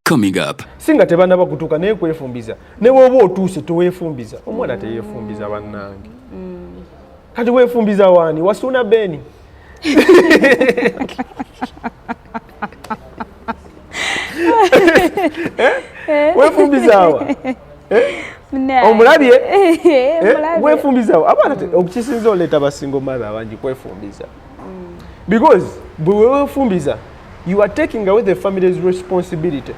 Coming up. Singa tebanaba kutuuka, naye kwefumbiza. Ne bw'oba otuuse, teweefumbiza. Omwana teyeefumbiza, bannange. Kati weefumbiza waani? Wasuuna Beeni. Eh? Weefumbiza wa? Eh? Omulabye? Eh? Weefumbiza wa? Abaana okukisinza oleeta ba single mother abangi kwefumbiza, because bwe weefumbiza, you are taking away the family's responsibility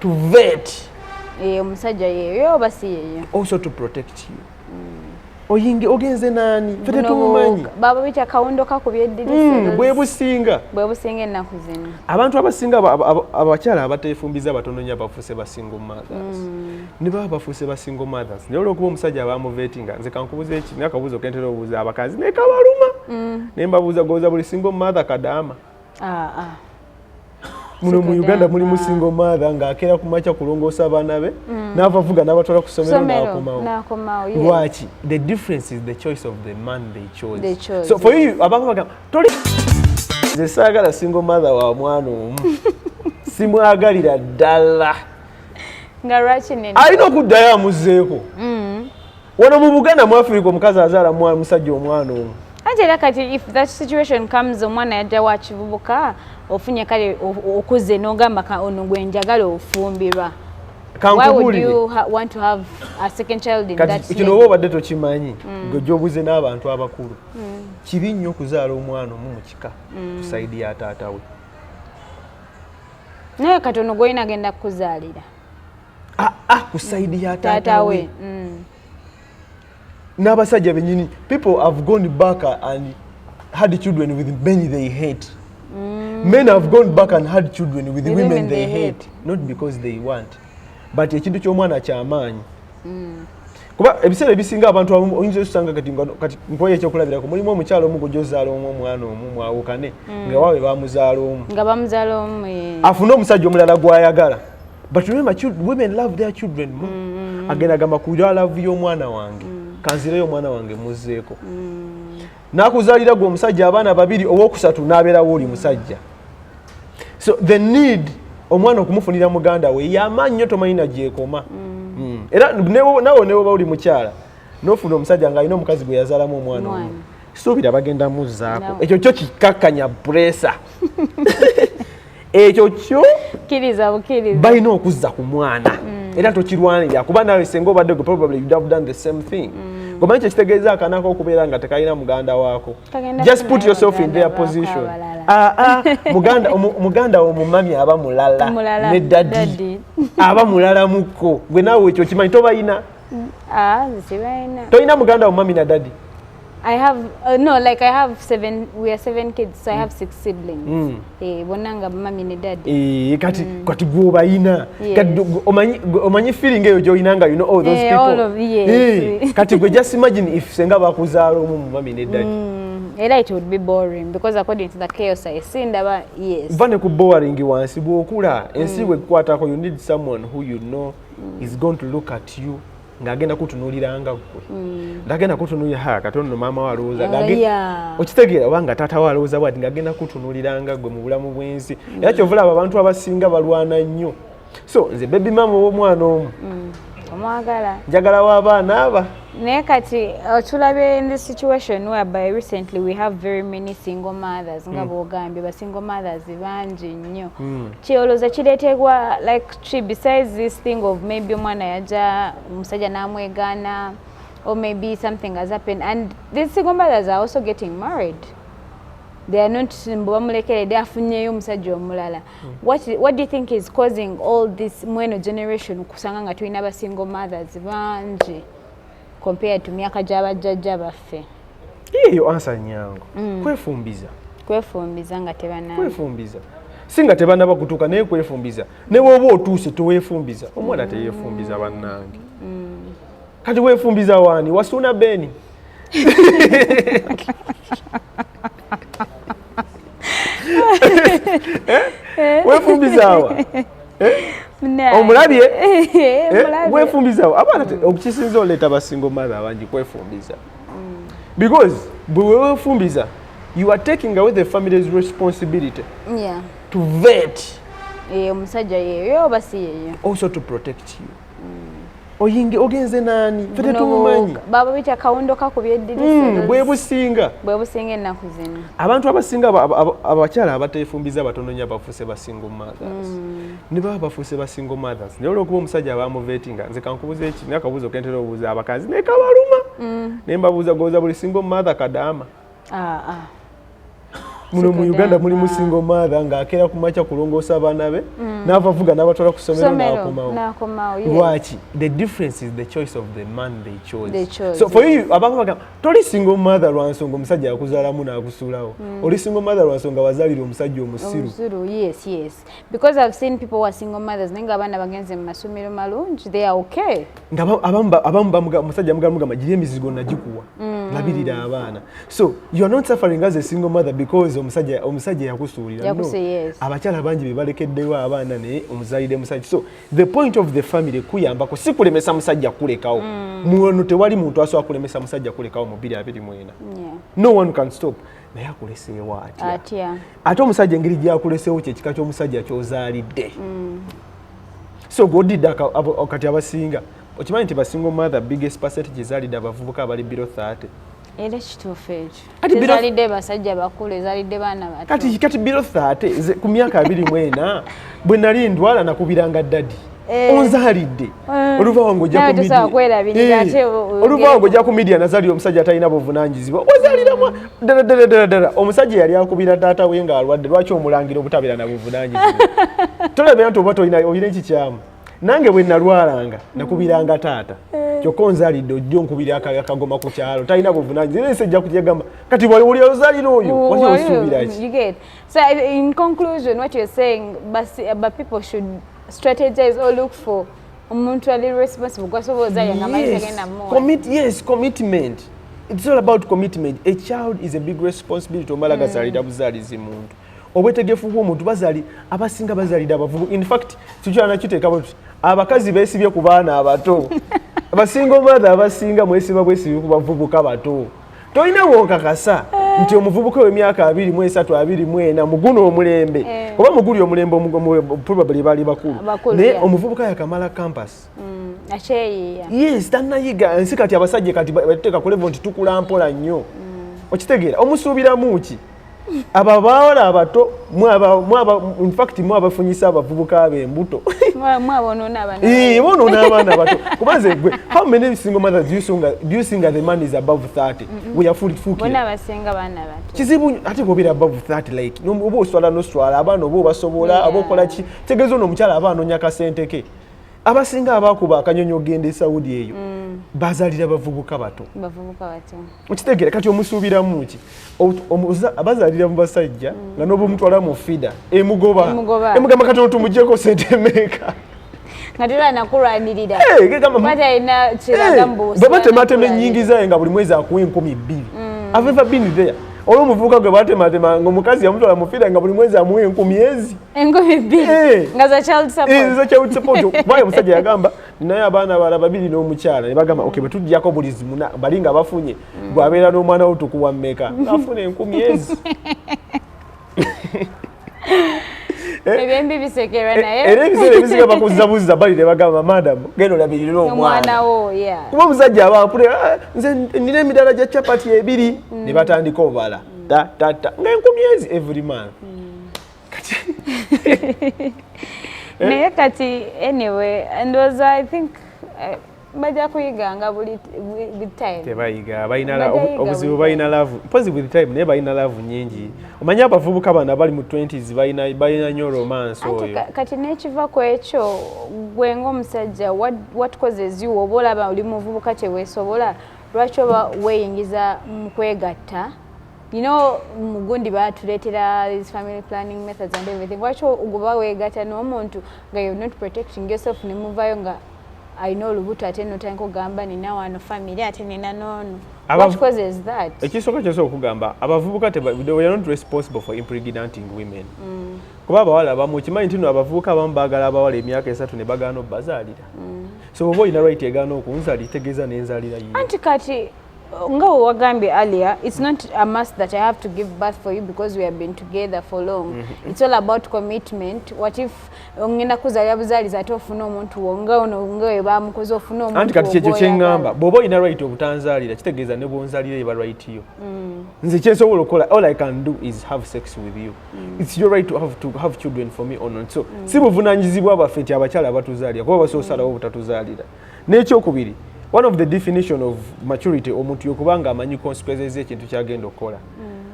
to vet omusajja yeeyo oba si yeeyo. Also to protect you. Oyinge ogenze naani? Ffe tetumumanyi. Baba bitya kawundo kakubye eddirisa. Bwe businga. Bwe businga ennaku zino. Abantu abasinga abakyala abateefumbiza batono nnyo abafuuse ba single mothers. Ne baba bafuuse ba single mothers, naye olwokuba omusajja abamuvetinga. Nze kankubuza eki, naye akabuuzo kentera obuuza abakazi naye kabaluma, naye mbabuuza, goza buli single mother kadaama? Ah, ah. Muno mu Uganda mulimu Kadaama. single mother ng'akeera ku makya kulongoosa abaana be, n'ava vuga n'abatwala ku ssomero, Somero, n'akomawo. N'akomawo, yes. Lwaki? The difference is the choice of the man they chose. They chose, So for you, abamu bagamba toli, nze saagala single mother wa mwana omu, simwagalira ddala. Nga lwaki nene? Alina okuddayo amuzzeeko. Wano mu Buganda, mu Afirika, omukazi azaala musajja omwana omu. Anti era kati if that situation comes, omwana yajja wa kivubuka, ofunye kale okuze n'ogamba ono gwe njagala ofumbirwa. Why would Kankubuulire. you want to have a second child in that Kati kino level? oba obadde tokimanyi, gwe gy'obuze n'abantu abakulu, kibi nnyo okuzaala omwana omu mu kika ku side ya taata we. Naye kati ono gwolina agenda kukuzaalira. Ah, ah, ku side ya taata taata we. We. N'abasajja benyini, people have gone back and had children with men they hate. Men have gone back and had children with with women women they they hate, not because they want, but ekintu ky'omwana kyamaanyi, kuba ebiseera ebisinga abantu abamu oyinza osanga kati kati mpoyo ekyokulabirako, mulimu omukyalo omu gwozaala omu, omwana omu, mwawukane, nga waabwe bamuzaala omu. Nga bamuzaala omu, eh. Afune omusajja omulala gw'ayagala, but remember, women love their children more. Agenda agamba, ku lwa love y'omwana wange, kanzireyo omwana wange muzzeeko. N'akuzaalira gwe omusajja abaana babiri, owokusatu n'abeerawo oli musajja. So the need omwana okumufunira muganda we yamaanyi nnyo, tomanyi nagyekoma. Era naawe newoba oli mukyala n'ofuna omusajja ng'alina omukazi gwe yazaalamu omwana omu, Omwana. suubira bagenda muzzaako. No. Ekyo kyo kikakkanya pressure, ekyo kyo. Kkiriza bukkiriza. Balina okuzza ku mwana, era tokirwanirira, kuba naawe senga obadde gwe, probably you'd have done the same thing. Gomanyi kyekitegeeza akanako okubeera nga tekalina muganda waako? Kagenda Just put kufunayo yourself in baganda their baako position. abalala. Ah, ah, muganda wo mumami aba mulala. Mulala, ne daddy daddy. Aba mulala mukko. Gwe naawe ekyo kimanyi, tobalina? Ah, nze sibalina. Tolina muganda wo mummy na daddy? I have no, like I have seven. We are seven kids, so I have six siblings. Eh, bonna nga mummy ne daddy. Eh, kati gwobayina. Yes. Kati omanyi feeling eyo gyolina nga you know all those Eh, people. all of- yes. Eh, kati gwe just imagine if senga bakuzaala omu mu mummy ne daddy. Era it would be boring because according to the chaos I see ndaba, yes. Va ne ku boring wansi, bw'okula ensi bwekukwatako, you need someone who you know is going to look at you ng'agenda kutunuulira nga ggwe, ng'agenda kutunuulira, ha, katono nno maama we alowooza okitegeera, oba nga taata we alowooza bwati, ng'agenda kutunuulira nga ggwe mu bulamu bw'ensi. Era kyova olaba abantu abasinga balwana nnyo. So nze baby mama ow'omwana omu Omwagala. Njagala w'abaana aba. Naye kati tulabye in this situation whereby recently we have very many single mothers, nga bw'ogambye, ba single mothers bangi nnyo. Kyolowooza kireetebwa like ki, besides this thing of maybe omwana yajja omusajja n'amwegaana, or maybe something has happened and these single mothers are also getting married? They are not mbu bamulekeredde, afunyeyo omusajja omulala. What do you think is causing all this mweno generation kusanga nga tulina ba single mothers bangi compared to myaka gy'abajjajja baffe? Eyo answer nyangu, kwefumbiza. Kwefumbiza nga tebana Kwefumbiza si nga tebanaba kutuuka, naye kwefumbiza. Ne bw'oba otuuse, teweefumbiza. Omwana teyeefumbiza, bannange. Kati weefumbiza waani? Wasuuna Beeni. Eh? Weefumbiza wa? Omulabye? Eh? Weefumbiza wa? Abaana okukisinza oleeta ba single mother abangi kwefumbiza, because bwe weefumbiza, you are taking away the family's responsibility to vet Omusajja yeeyo oba si yeeyo. Also to protect you. Oyinge ogenze naani, ffe tetumumanyi. Baba bitya kawundo kakubye eddirisa. Bwe businga. Bwe businga ennaku zino. Abantu abasinga, abakyala abateefumbiza batono nnyo abafuuse ba single mothers. Ne baba bafuuse ba single mothers, naye olwokuba omusajja abamuvetinga. Nze kankubuza eki, naye akabuuzo kentera obuuza abakazi naye kabaluma, naye mbabuuza, goza buli single mother kadaama? Ah, ah. Muno mu Uganda mulimu single mother ng'akeera ku makya kulongoosa abaana be, n'ava vuga n'abatwala ku ssomero, n'akomawo. N'akomawo. Lwaki? The difference is the choice of the man they chose. They chose. So for you, abamu bagamba toli single mother lwa nsonga omusajja yakuzaalamu n'akusuulawo. Oli single mother lwa nsonga wazaalira omusajja omusiru. Omusiru, yes, because I've seen people who are single mothers naye nga abaana bagenze mu masomero malungi, they are okay. Nga abamu omusajja mugamba, "Gira emizigo nagikuwa, labirira abaana." So you are not suffering as a single mother because omusajja yakusuulira. No. Abakyala bangi be balekeddewo abaana naye omuzaalire musajja. So the point of the family kuyambako, si kulemesa musajja kulekawo. Muno tewali muntu asobola kulemesa musajja kulekawo mu 2024. No one can stop, naye akuleseewo atya? Atya? Ate omusajja engeri gyakuleseewo kyekika ky'omusajja ky'ozaalidde. So gwodidde kati abasinga, okimanyi nti ba single mother biggest percentage ezaalidde abavubuka abali below 30? Era kituufu ekyo. Kati Tezaalidde basajja bakulu, ezaalidde baana bato. Kati below 30. Nze ku myaka 24 bwe nali ndwala nakubiranga daddy. Onzaalidde. Oluva wange ojja Nawe ku tosobola media. kwerabirira, ate Oluva wange ojja ku media, nazaalira omusajja atalina buvunaanyizibwa, wazaaliramu ddala ddala ddala ddala. Omusajja yali akubira taata we ng'alwadde, lwaki omulangira obutabeera na buvunaanyizibwa? Tolabira nti oba tolina, olina ekikyamu. Nange bwe nalwalanga nakubiranga taata, kyokka onzaalidde ojja onkubira akagoma ku kyalo, talina buvunaanyizibwa. Era ensi ejja kujagamba kati wali oli ozaalira oyo, wali osuubira ki? You get. So in conclusion, what you're saying, but people should strategize or look for omuntu ali responsible gwasobola ozaalira nga manyi tegenda muwa. Yes, commitment. It's all about commitment. A child is a big responsibility. Omala gazaalira buzaalizi muntu. Obwetegefu bw'omuntu, bazaali abasinga bazaalira abavubu. In fact, tukyala kiteeka bwe tuti, abakazi beesibye ku baana abato. Aba single mother abasinga mwesiba bwesibi ku bavubuka bato. Tolina wonkakasa nti omuvubuka w'emyaka 23, 24 muguno omulembe, oba muguli omulembe probably baali bakulu, Bakulu, naye omuvubuka yakamala campus, Akyeyiiya. Yes, tannayiga ensi. Kati abasajja kati batuteeka ku level nti tukula mpola nnyo. Okitegeera? Omusuubiramu ki? Abo abawala abato in fact mwabafunyisa abavubuka abo embuto. Mwabonoona abaana. Eh, bonoona abaana bato. Kuba nze gwe, how many single mothers do you think the man is above 30 we yafuukira? Bonna abasinga baana bato. Kizibu nnyo. Ate bw'obeera above 30, like oba oswala noswala abaana, oba obasobola, oba okola ki? Tegeeza ono omukyala aba anoonya kasente ke. Abasinga abakuba akanyonyi ogenda e Saudi eyo bazaalira bavubuka bato. Bavubuka bato. Okitegeera? Kati omusuubiramu ki? Abazaalira mu basajja nga n'obumutwala mu FIDA emugoba. Emugoba. Emugamba, "Kati tumugyeko sente meeka?" Nga tera nakulwanirira. Eh, Kuba talina kiraga mu bwe batematema ennyingiza ye nga buli mwezi akuwa 2000. I've ever been there. Olwo omuvubuka gwe batematema nga omukazi yamutwala mu FIDA nga buli mwezi amuwa 1000 ezi. 2000. Nga za child support. Eh, za child support. Kuba omusajja yagamba, "Naye abaana bala babiri n'omukyala." Ne bagamba, "Okay, bwe tuggyako buli zimuna bali nga bafunye, bw'abeera n'omwana wo tukuwa mmeka?" Afuna 1000 ezi. Ebyembi bisekerwa, naye Era ebiseera ebisinga bakuzza bali ne bagamba, "Madam, genda olabirire omwana omwana wo, yeah. Kuba omusajja aba apule, "Ah, nze nina emidaala gya capati ebiri." Ne batandika obala ta ta ta nga 1000 ezi every month. Kati Naye kati anyway, ndowooza, I think bajja kuyiganga buli with time. Tebayiga, balina Bajja yiga obuzibu with. Balina love mpozi with time, naye balina love nyingi. Omanyi abavubuka bano abali mu 20s balina nnyo romance. Anti Oyo kati n'ekiva ku ekyo, gwe ng'omusajja, what causes you, oba olaba oli muvubuka kyeweesobola, lwaki oba weeyingiza mu kwegatta? Mugundi batuleetera these family planning methods and everything. Lwaki oguba weegatta n'omuntu nga you're not protecting yourself, ne muvayo nga alina olubuto, ate notandika okugamba, "Nina wano family, ate nina noono"? What causes that? Ekisooka kyosobola okugamba, abavubuka they were not responsible for impregnating women. Kuba abawala abamu, okimanyi nti no abavubuka abamu baagala abawala emyaka 3 ne bagaana obbazaalira. So oba olina right egaana okunzaalira, tegeeza nenzaalira yiyo. Anti kati Nga wewagambye earlier, it's not a must that I have to give birth for you because we have been together for long. It's all about commitment. What if ongenda kuzaalira buzaalizi ate ofune omuntu wo nga ono nga we bamukoze, ofune omuntu Anti kati kyekyo gw'oyagala. Kyeŋŋamba, bw'oba olina right obutanzaalira, kitegeeza ne bwonzaalira eba right yo. Nze kyensobola okukola, all I can do is have sex with you. It's your right to have children for me or not. So si buvunanyizibwa bwaffe nti abakyala batuzaalira, kuba basobola osalawo obutatuzaalira. N'ekyokubiri, one of the definition of maturity, omuntu yokuba nga amanyi consequences z'ekintu kyagenda okukola.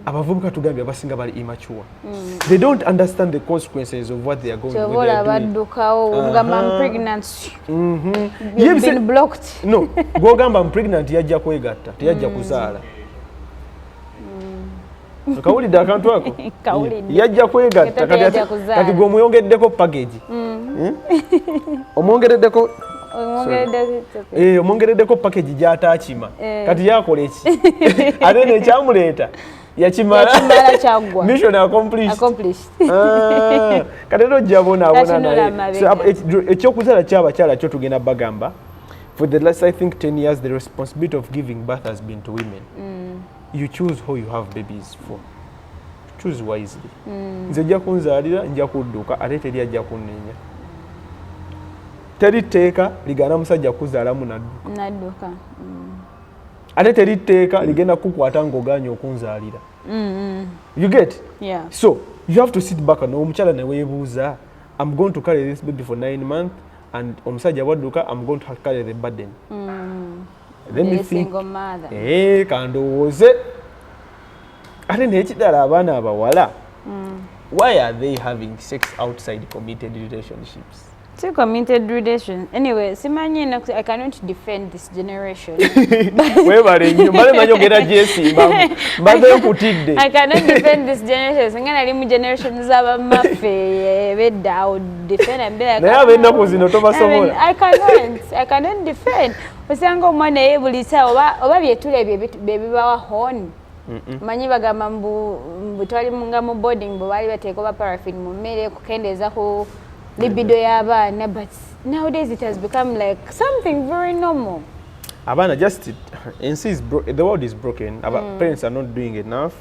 Abavubuka tugambye abasinga bali immature. They don't understand the consequences of what they are going, Kyova what they are olaba doing. addukawo ngamba, "I'm pregnant." Ye You've been blocked. No, gwogamba I'm pregnant, yajja kwegatta, teyajja kuzaala. Kawulidde akantu ako? Kawulidde. Yajja kwegatta. Kati Kati yajja kuzaala. Kati gwe omuyongeddeko package. Omwongereddeko omwongereddeko package gy'ataakima. Kati yakola eki? Ate nekyamuleeta yakimala. Yakimala, kyaggwa. Mission accomplished. Accomplished. Ah, kati era ojja bonaabona. Tatunula Naye mabega. So, ekyokuzaala kyabakyala kyo tugenda bagamba, for the last, I think, 10 years, the responsibility of giving birth has been to women. You choose who you have babies for. Choose wisely. Nze ojja kunzaalira, nja kudduka, ate teri ajja kunnenya. Teri tteeka ligaana musajja kuzaalamu nadduka. Nadduka. Ate teri tteeka ligenda kukukwata ng'ogaanye okunzaalira. You get? Yeah. So you have to sit back and omukyala ne weebuuza, I'm going to carry this baby for 9 months, and omusajja bwadduka, I'm going to carry the burden. Let me The think. Single mother. Eh, kandowooze. Ate n'ekirala, abaana abawala, why are they having sex outside committed relationships? Two committed relation. Anyway, simanyi I cannot defend this generation. Weebale nnyo, mbale manyi ogenda gyesimbamu, mbadde nkutidde. I cannot defend this generation. Singa nali mu generation z'abamaffe ebedda, I would defend and be like, Naye ab'ennaku zino tobasobola. I cannot defend. Osanga omwana ye buli ssaawa oba byetula bye bibawa horn. Manyi bagamba mbu twali nga mu boarding, bwe baali bateeka oba paraffin mu mmere kukendeeza ku libido y'abaana, but nowadays it has become like something very normal. Abaana just ensi is the world is broken. Parents are not doing enough.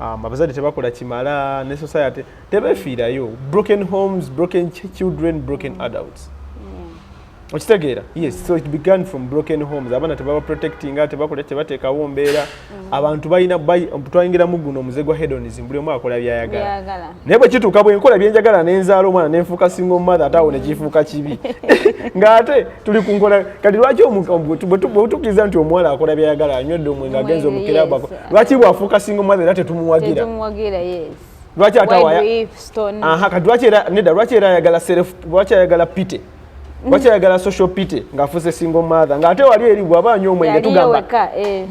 Abazadde tebakola kimala, ne society tebefiirayo. Broken homes, broken children, broken adults. Okitegeera? Yes. So it began from broken homes. Abaana tebaba protectinga, tebakola, tebateekawo mbeera. Abantu balina twayingiramu guno omuze gwa hedonism, buli omu akola byayagala. Byagala. Naye bwe kituuka bwe nkola byenjagala nenzaala omwana nenfuuka single mother, ate awo nekifuuka kibi, ng'ate tuli ku nkola. Kati lwaki bwe tukkiriza nti omuwala akola byayagala, anywedde omwenge, agenze Omwenge, omukirabu, lwaki bw'afuuka single mother era tetumuwagira? Tetumuwagira, yes. Lwaki ate Why awaya do we stone? Aha, kati lwaki era nedda, lwaki era ayagala self, lwaki ayagala pity, lwaki ayagala social pity ng'afuuse single mother, ng'ate wali eri bw'aba anywa omwenge Yaliyo tugamba weka, eh.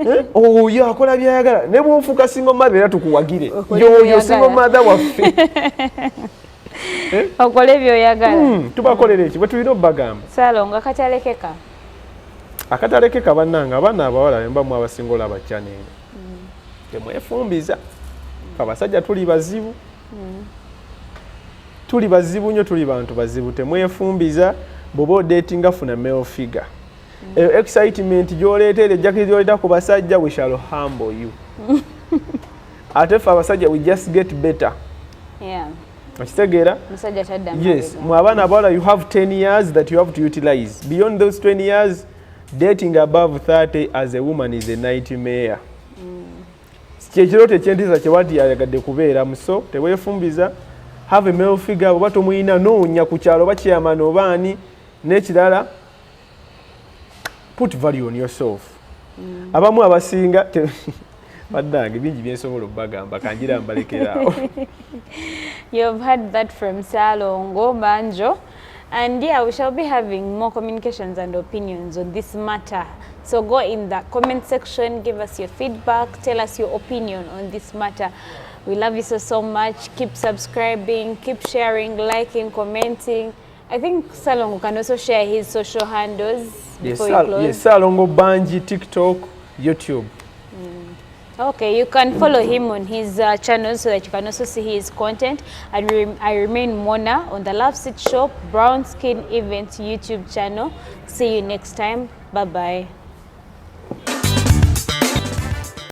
Eh, oyo akola byayagala, ne bw'ofuuka single mother era tukuwagire. Okole Yoyo by'oyagala. single mother waffe. Okole byoyagala. Tubakolera eki bwe tulina obbagamba? Salongo, akatalekeka. Akatalekeka, bannange, abaana abawala embamu abasinga olaba channel eno, temwefumbiza. Abasajja tuli bazibu, tuli bazibu nnyo, tuli bantu bazibu. Temwefumbiza. Bw'oba odatinga, funa male figure. Eyo excitement gy'oleeta, ejjakiri gy'oleeta ku basajja, we shall humble you. Ate ffe abasajja, we just get better. Okitegeera? Musajja tadda Yes. mabega. Mwe abaana abawala, you have 10 years that you have to utilize. Beyond those 20 years, dating above 30 as a woman is a nightmare. Kyekirooto ekyentiisa kyewati yayagadde kubeeramu. So teweefumbiza. Have a male figure. Oba tomuyina, noonya ku kyalo oba chairman oba ani. N'ekirala, put value on yourself. Abamu abasinga bannange, bingi byensobola obbagamba, kanjira mbalekeraawo. You've heard that from Salongo Banjo. And yeah, we shall be having more communications and opinions on this matter. So go in the comment section, give us your feedback, tell us your opinion on this matter. We love you so, so much. Keep subscribing, keep sharing, liking, commenting. I think Salongo can also share his social handles Yes, before you close. Yes, Salongo Banji, TikTok, YouTube. Okay, you can follow him on his channel so that you can also see his content. And I remain Mona on the Love Seat Shop Brown Skin Events YouTube channel. See you next time. Bye bye.